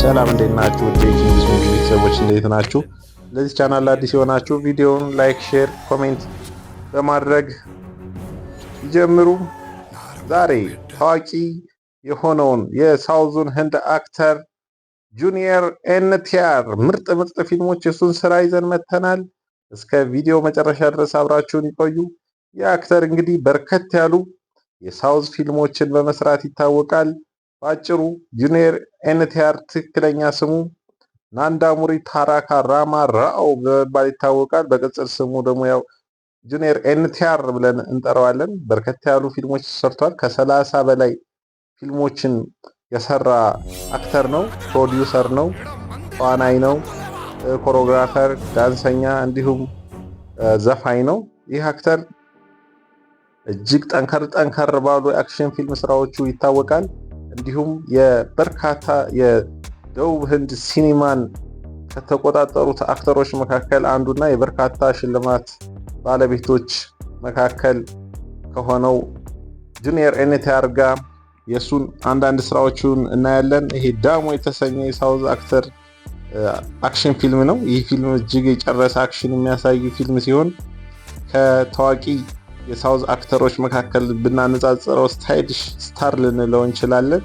ሰላም እንዴት ናችሁ? ውድ የኪንግስ ሙቪ ቤተሰቦች እንዴት ናችሁ? ለዚህ ቻናል አዲስ የሆናችሁ ቪዲዮውን like፣ share፣ comment በማድረግ ይጀምሩ። ዛሬ ታዋቂ የሆነውን የ South ኡን ህንድ actor ጁኒየር ኤንቲአር ምርጥ ምርጥ ፊልሞች የሱን ስራ ይዘን መተናል። እስከ ቪዲዮ መጨረሻ ድረስ አብራችሁን ይቆዩ። ይህ actor እንግዲህ በርከት ያሉ የ South ፊልሞችን በመስራት ይታወቃል። በአጭሩ ጁኒየር ኤንቲአር ትክክለኛ ስሙ ናንዳሙሪ ታራካ ራማ ራኦ በመባል ይታወቃል። በቅጽል ስሙ ደግሞ ያው ጁኒየር ኤንቲአር ብለን እንጠራዋለን። በርከት ያሉ ፊልሞች ሰርቷል። ከ30 በላይ ፊልሞችን የሰራ actor ነው። ፕሮዲውሰር ነው። ተዋናይ ነው። Choreographer፣ ዳንሰኛ እንዲሁም ዘፋኝ ነው። ይህ actor እጅግ ጠንከር ጠንከር ባሉ የ action ፊልም ስራዎቹ ይታወቃል። እንዲሁም የበርካታ የደቡብ ህንድ ሲኒማን ከተቆጣጠሩት actor ኦች መካከል አንዱና የበርካታ ሽልማት ባለቤቶች መካከል ከሆነው ጁኒየር ኤንቲአር ጋር የእሱን አንዳንድ ስራዎቹን እናያለን። ይሄ ዳሞ የተሰኘ የ South actor action ፊልም ነው። ይህ ፊልም እጅግ የጨረሰ action የሚያሳይ ፊልም ሲሆን ከታዋቂ የ South actor ኦች መካከል ብናነጻጽረው stylish star ልንለው እንችላለን።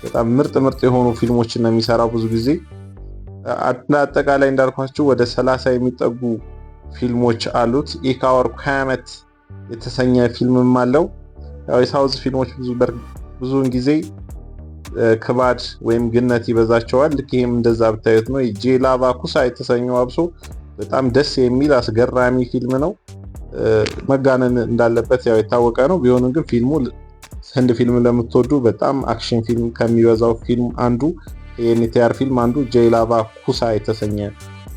በጣም ምርጥ ምርጥ የሆኑ ፊልሞችን ነው የሚሰራው ብዙ ጊዜ። አጠቃላይ እንዳልኳችሁ ወደ 30 የሚጠጉ ፊልሞች አሉት። ኤክ ઔር ቂያመት የተሰኘ ፊልምም አለው። ያው የ South ፊልሞች ብዙውን ጊዜ ክባድ ወይም ግነት ይበዛቸዋል። ልክ ይህም እንደዛ ብታዩት ነው። ጄ ላቫ ኩሳ የተሰኘው አብሶ በጣም ደስ የሚል አስገራሚ ፊልም ነው። መጋነን እንዳለበት ያው የታወቀ ነው። ቢሆንም ግን ፊልሙ ህንድ ፊልም ለምትወዱ በጣም action ፊልም ከሚበዛው ፊልም አንዱ የኤንቲአር ፊልም አንዱ ጄ ላቫ ኩሳ የተሰኘ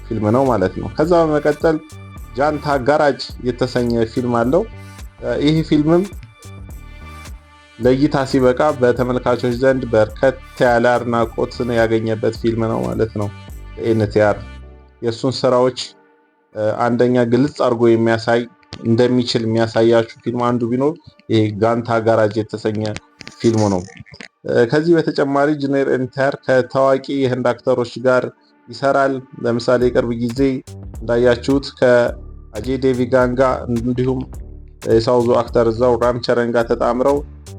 ፊልም ነው ማለት ነው። ከዛ በመቀጠል ጃንታ ጋራጅ የተሰኘ ፊልም አለው። ይህ ፊልምም ለእይታ ሲበቃ በተመልካቾች ዘንድ በርከት ያለ አድናቆትን ያገኘበት ፊልም ነው ማለት ነው። ኤንቲአር የእሱን ስራዎች አንደኛ ግልጽ አድርጎ የሚያሳይ እንደሚችል የሚያሳያችሁ ፊልም አንዱ ቢኖር ይሄ ጃንታ ጋራጅ የተሰኘ ፊልሙ ነው። ከዚህ በተጨማሪ ጁኒየር ኤንቲአር ከታዋቂ የህንድ actor ኦች ጋር ይሰራል። ለምሳሌ የቅርብ ጊዜ እንዳያችሁት ከአጄ ዴቪጋን ጋር እንዲሁም የ South ኡ actor እዛው ራምቸረን ጋር ተጣምረው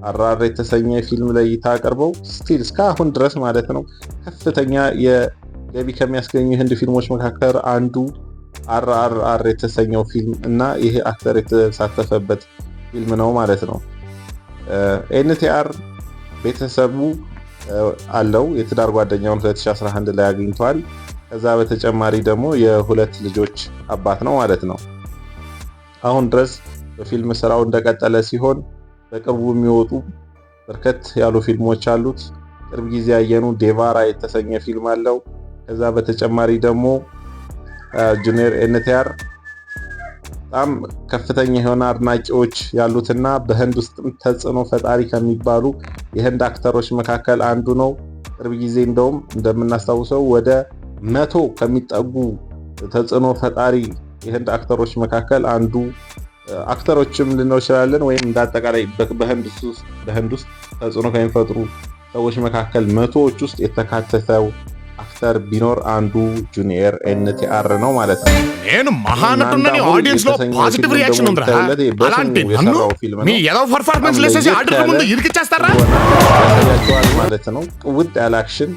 አርአርአር የተሰኘ ፊልም ለእይታ አቅርበው still እስካሁን ድረስ ማለት ነው ከፍተኛ የገቢ ከሚያስገኙ የህንድ ፊልሞች መካከል አንዱ አርአርአር የተሰኘው ፊልም እና ይህ actor የተሳተፈበት ፊልም ነው ማለት ነው። ኤንቲአር ቤተሰቡ አለው። የትዳር ጓደኛውን 2011 ላይ አግኝቷል። ከዛ በተጨማሪ ደግሞ የሁለት ልጆች አባት ነው ማለት ነው። አሁን ድረስ በፊልም ስራው እንደቀጠለ ሲሆን በቅርቡ የሚወጡ በርከት ያሉ ፊልሞች አሉት። ቅርብ ጊዜ ያየኑ ዴቫራ የተሰኘ ፊልም አለው። ከዛ በተጨማሪ ደግሞ ጁኒየር ኤንቲአር በጣም ከፍተኛ የሆነ አድናቂዎች ያሉትና በህንድ ውስጥም ተጽዕኖ ፈጣሪ ከሚባሉ የህንድ actor ኦች መካከል አንዱ ነው። ቅርብ ጊዜ እንደውም እንደምናስታውሰው ወደ 100 ከሚጠጉ ተጽዕኖ ፈጣሪ የህንድ actor ኦች መካከል አንዱ actor ኦችም ልንለው እንችላለን፣ ወይም እንደ አጠቃላይ በህንድ ውስጥ ተጽዕኖ ከሚፈጥሩ ሰዎች መካከል መቶዎች ውስጥ የተካተተው actor ቢኖር አንዱ ጁኒየር ኤንቲአር ነው ማለት ነው። నేను మహానటున్నని ఆడియన్స్ లో పాజిటివ్ రియాక్షన్ ఉందిరా. అలాంటి నన్ను మీ ఏదో పర్ఫార్మెన్స్ లేసేసి ఆడిటర్ ముందు ఇరికిచ్చేస్తారా? ያሳያቸዋል ማለት ነው። ቅውጥ ያለ action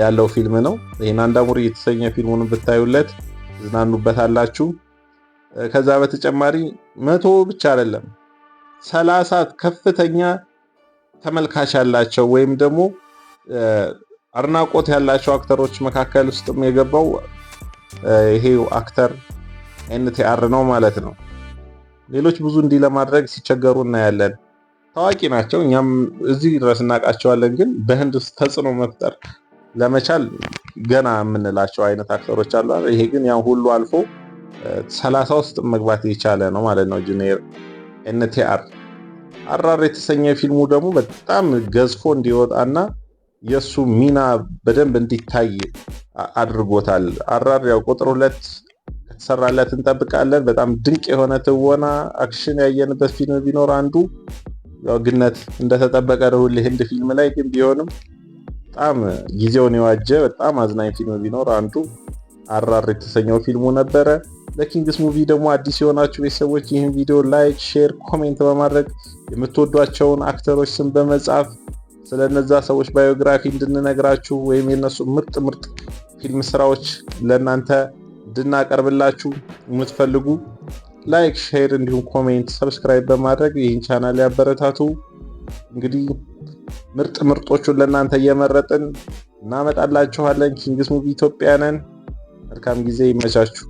ያለው ፊልም ነው። ይህ ናንዳሙሪ የተሰኘ ፊልሙን ብታዩለት ትዝናኑበታላችሁ። ከዛ በተጨማሪ 100 ብቻ አይደለም 30 ከፍተኛ ተመልካች ያላቸው ወይም ደግሞ አድናቆት ያላቸው actor ኦች መካከል ውስጥም የገባው ይሄው actor ኤንቲአር ነው ማለት ነው። ሌሎች ብዙ እንዲህ ለማድረግ ሲቸገሩ እናያለን። ታዋቂ ናቸው፣ እኛም እዚህ ድረስ እናውቃቸዋለን። ግን በህንድ ውስጥ ተጽዕኖ መፍጠር ለመቻል ገና የምንላቸው አይነት actor ኦች አሉ። ይሄ ግን ያው ሁሉ አልፎ 30 ውስጥ መግባት የቻለ ነው ማለት ነው። ጁኒየር ኤንቲአር አርአርአር የተሰኘ ፊልሙ ደግሞ በጣም ገዝፎ እንዲወጣና የእሱ ሚና በደንብ እንዲታይ አድርጎታል። አርአርአር ያው ቁጥር 2 ከተሰራለት እንጠብቃለን። በጣም ድንቅ የሆነ ትወና action ያየንበት ፊልም ቢኖር አንዱ ያው ግነት እንደተጠበቀ ነው ሁሌ ህንድ ፊልም ላይ ግን ቢሆንም በጣም ጊዜውን የዋጀ በጣም አዝናኝ ፊልም ቢኖር አንዱ RRR የተሰኘው ፊልሙ ነበረ። ለኪንግስ ሙቪ ደግሞ አዲስ የሆናችሁ ቤተሰቦች ይህን ቪዲዮ like፣ share፣ comment በማድረግ የምትወዷቸውን actor ኦች ስም በመጻፍ ስለነዛ ሰዎች biography እንድንነግራችሁ ወይም የነሱ ምርጥ ምርጥ ፊልም ስራዎች ለእናንተ እንድናቀርብላችሁ የምትፈልጉ like፣ share እንዲሁም comment፣ subscribe በማድረግ ይህን ቻናል ያበረታቱ። እንግዲህ ምርጥ ምርጦቹን ለእናንተ እየመረጥን እናመጣላችኋለን። ኪንግስ ሙቪ ኢትዮጵያ ነን። መልካም ጊዜ፣ ይመቻችሁ።